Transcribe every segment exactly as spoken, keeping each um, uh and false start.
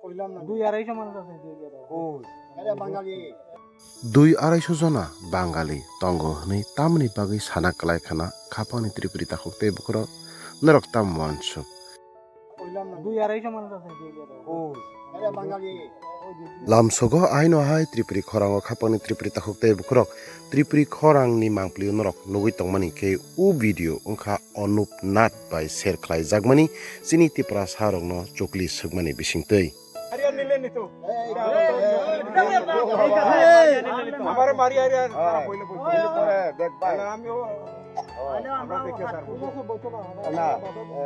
Dui arai so manuk ase. Dui arai so jona Bangali tongo hwnwi tamoni bagwi sana kwlai khana khapangni Tripuri takhuk tei bukhurok norok tamo uansuk. Dui arai so manuk ase. Lamsogo aino hai Tripuri khorango khapangni Tripuri takhuk tei bukhurok Tripuri khorangni mangpili norok nugwi tongmani khe u video wngkha Anup Nath bai share khlaijakmani chini Tiprasa rokno chukli swkmani bisingtwi.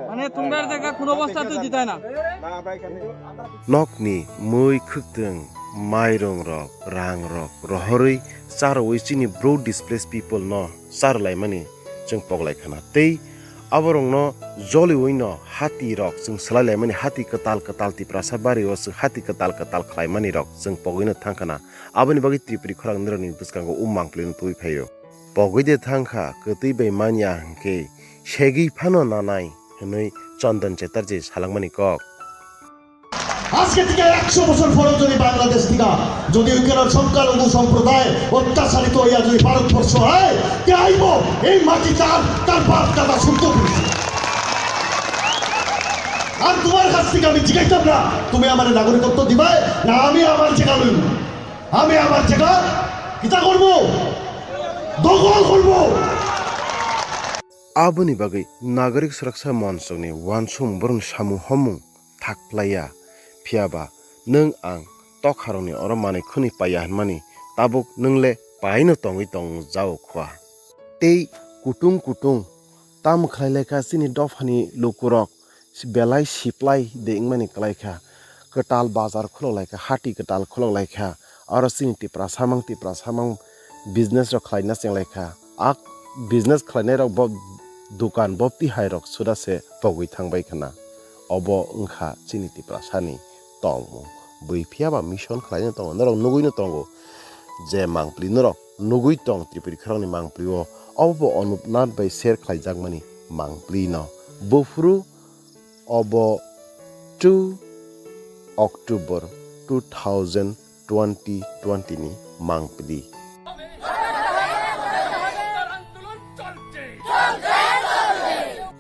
মানে তোমরা জায়গা কোনো অবস্থাতেই দিতে না। Nokni mui khwktwng, mairung rok, rang rok rohorwi charwi chini bro displaced people no charlaimani chwng poglai khana. Tei aborokno joliwino hati rok chwng swlai laimani, hati kwtal kwtal Tiprasa bario chwng hati kwtal kwtal khlaimani rok chwng pogwino thang khana. Aboni bagwi Tripuri khorang nirokni bwskango o mangpili no twi phaio. Pogwi de thang kha, kwtwi bai manya hwnkhe segwi phano nanai hwnwi Chandan Chatterjee salangmani kok. আজকে থেকে একশো বছর পরেও যদি বাংলাদেশ থেকে যদি ওইখানে সংখ্যালঘু সম্প্রদায় অত্যাচারিত হইয়া যদি ভারতবর্ষ হয়, কে আইব? এই মাটি তার, তার বাপ দাদা শুদ্ধ করেছে। আর তোমার কাছ থেকে আমি জিজ্ঞাসা না, তুমি আমার নাগরিকত্ব দিবায় না আমি আমার জায়গা লইব? আমি আমার জায়গা কিতা করব? দখল করব। Aboni bagwi Nagarik Suraksa Monchokni uansukmung borokni samung homung thak phlaiya, phiya ba nwng ang tokharokni oro manwi khwnwi paiya hwnmani tabuk nwng le paino tongwi tong jao khwa. Tei kutung kutung tamo khlai lai kha chini dophani lukurok belai siplai de wngmani kwlai kha, kwtal bazar khulok lai kha, hati kwtal khulok lai kha, oro chini Tiprasa mang Tiprasa mang business rok khlaina cheng lai kha. A business khlainai rok bo dukan bo tihai rok suda se pogwi thang bai khna. Obo wngkha chini Tiprasani tongmung. Bui phiya ba mission khlaino tongo, norok nugwino tongo je mangpli norok nugwi tong Tripuri khorokni mangpli o. Obo bo Anup Nath bai share khlaijakmani mangpli no. Buphuru obo two October two thousand twenty twenty ni mangpili.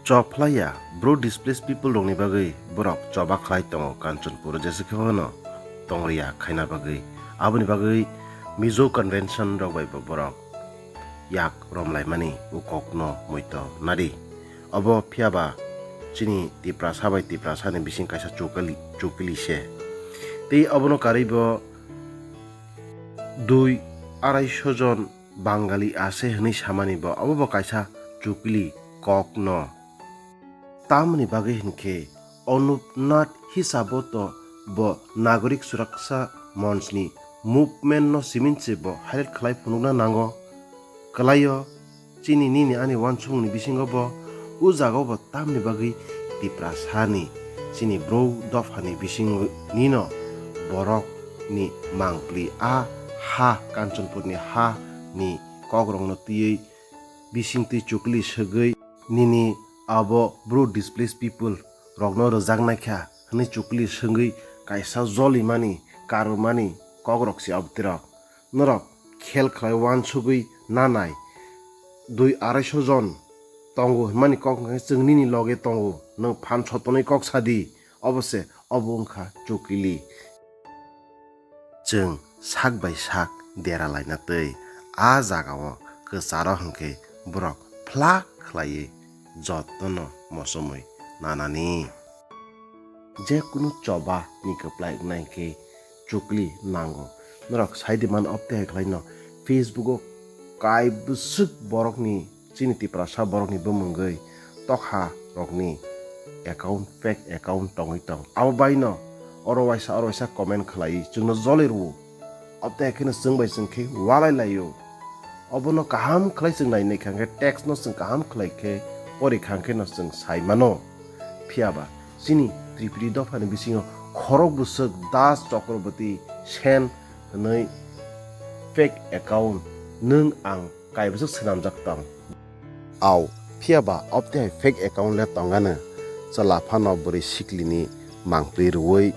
Chophlaiya, bro displaced people rokni bagwi borok choba khlai tongo Kanchanpur, jesa khe bono tongriya khaina bagwi. Aboni bagwi Mizo convention rok bai bo borok yak romlaimani o kokno muito nadi. Obo phiya ba chini Tiprasa bai Tiprasani bising kaisa chukali, chukili se. Tei obono karwi bo dui arai so jon Bangali ase hwnwi samani bo, obo bo kaisa chukili kokno. Tamoni bagwi hinkhe Anup Nath hisabo to bo Nagorik Suraksa Monchni movement no simin se bo highlight khlai phunukna nango. Kwlaio chini nini ani uansukmungni bisingo bo o jagao bo tamni bagwi Tiprasani chini bro dophani bisingnino borokni mangpli a ha Kanchanpurni ha ni kokrokno twiwi bisingtwi chukli swgwi nini abo bro displaced people rokno rwjaknai kha hwnwi chukli swngwi kaisa jolimani karumani kokrok se abwtwirok. Norok khel khlai uansugwi nanai dui arai so jon tongo hwnmani kok hwnkhe chwng nini loge tongo, nwng phan sotonwi kok sadi, obo se obo wngkha chukili. Chwng sak bai sak dera laina twi a jagao kwcharo hwnkhe borok phlak khlaiwi jotono mochomwi nanani. Je kunu choba ni kwplai wngnai hwnkhe chukli nango. Norok sai di mano, obtwi hai khlaino Facebook o kai bwswk borokni, chini Tiprasa borokni bumungwi tokha rokni account, fake account tongwi tong. Abo baino oro waisa oro waisa comment khlaiwi chwngno jolai rwo. Obtwi hai kheno chwng bai chwng khe walai laio. Obono kaham khlai chwng nai nai kha hwnkhe, text no chwng kaham khlai khe pori kha hwnkhe no chwng sai mano. Phiya ba chini Tripuri dophani bisingo khorok bwswk Das Chakraborty Sen hwnwi fake account nwng ang kaibwswk swnamjak tong. Au, phiya ba obtwi hai fake account le tongano chwla phano bwrwi siklini mangpli rwui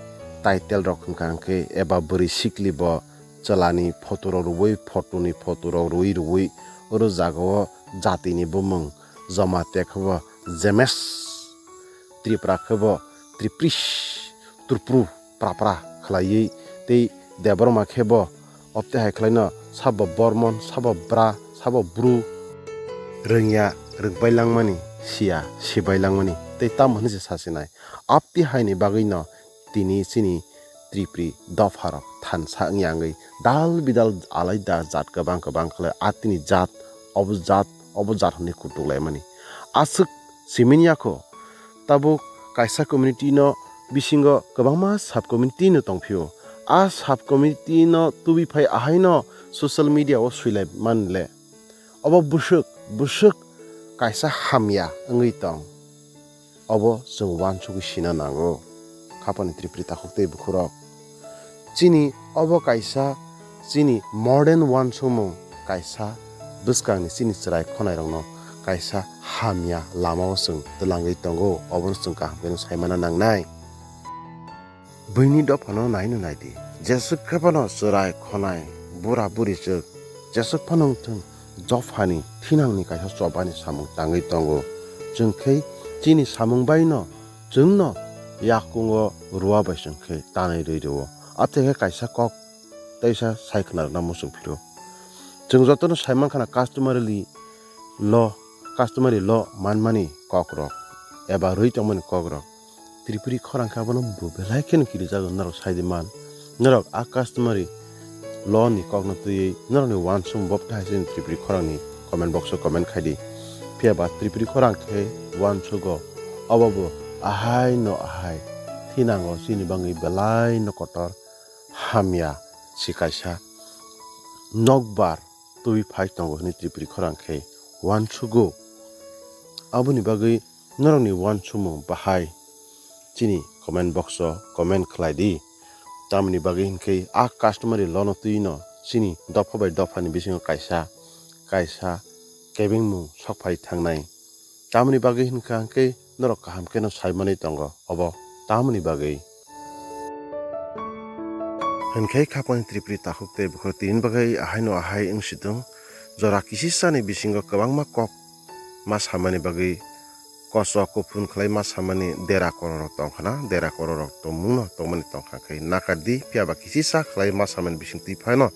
title rok hwnkha hwnkhe eba bwrwi sikli bo chwlani photo rok rwui, photo ni photo rok rwui rwui oro jaga o jati ni bumung Jamatia khe bo Jemes, Tripura khe bo Triprish, Turpru, Prapra khlaiwi tei Debbarma khe bo obte hai khlaino sabo Bormon, sabo Bra, sabo Bru, rwngya rwngbai langmani, siya sibai langmani tei tamo hwnwi se sasinai. Abti haini bagwino tini chini Tripuri dopharok thansa wngya wngwi dal bidal alaida jat kwbang kwbang khlai atini jat obo jat obo jat hwnwi kutuk laimani. Aswk simini yakho tabuk kaisa community no bisingo kwbangma sub community no tongphio. A sub community no tubui phai ahaino social media o swilai manle. Obo bwswk bwswk kaisa hamya wngwi tong. Obo chwng uansugwi sina nango. Khapani Tripuri takhuk tei bukhurok. Chini obo kaisa chini modern uansukmung kaisa bwskangni chini chwrai khonairokno kaisa hamya lamao chwng twlangwi tongo. Obono chwng kaham kheno saimana nangnai. Buini dophano naino naidi. Jeswk khe bono chwrai khonai bura buri chwk. Jeswk phano wngthwng dophani thinangni kaisa chobani samung tangwi tongo. Chwng khe chini samung baino chwngno yakungo rwya bai chwng khe tanwi rwi rwo. Abotwi khe kaisa kok teisa sai khna rwna muchung phiro. Chwng jotono sai mankha na customary law, customary law manmani kokrok eba rwi tongmani kokrok. Tripuri khorang khe abono bo belai kheno kirijago norok saidi man. Norok a customary law ni kokno twiwi norokni uansukmung bopta hai chini Tripuri khorangni comment box o comment khaidi. Phiya ba Tripuri khorang khe uansugo obo bo ahai no ahai thinango chini bagwi belai no kotor hamya si kaisa nokbar twi phai tongo hwnwi Tripuri khorang khe uansugo. Aboni bagwi norokni uansukmung bahai chini comment box o comment khlai di. Tamoni bagwi hinkhe a customary law no twi no chini dopha bai dophani bisingo kaisa kaisa kebengmung sok phai thangnai. Tamoni bagwi hinkha hinkhe norok kaham kheno sai manwi tongo obo tamoni bagwi. Hinkhe khapang Tripuri takhuk tei bukhuk tini bagwi ahaino ahai wngsi tongo. Jora kisisani bisingo kwbangma kok ma samani bagwi kochok kuphun khlai ma samani dera kororok tongkhana, dera kororok tongmungno tongmani tongkha khe nakardi, phiya ba kisisa khlai ma samani bising twi phano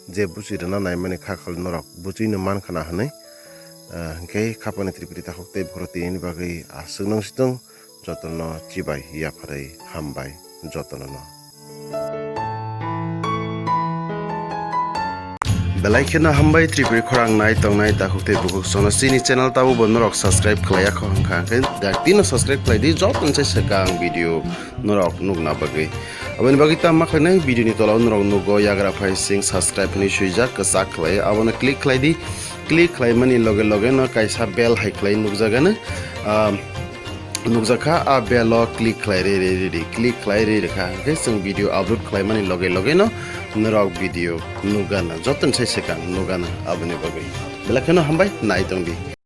je buchi rwna naimani kha khali norok buchino mankhana hwnwi, ah, hinkhe khapani Tripuri takhuk tei bukhurok tini bagwi aswk nung situng jotono chibai yapharwi hambai jotono no. Belai kheno hambai Tripuri khorang nai tongnai takhuk tei bukhuk sono chini channel tabukbo norok subscribe khlaiya kho hwnkha hwnkhe dak tino subscribe khlai di joto se swkang video norok nukna bagwi. Aboni bagwi tamo khlainai video ni tola o norok nugo yagra phai sing subscribe hinwi swijak kwchak khlai abono click khlai di. Click khlaimani loge loge no kaisa bell hai khlai nukjagano, ah, nukjakha a bell o click khlai ri ri ri ri click khlai ri rikha hwnkhe chwng video upload khlaimani loge loge no norok video nukgana joto sai swkang nukgana aboni bagwi belai kheno hambai nai tongdi.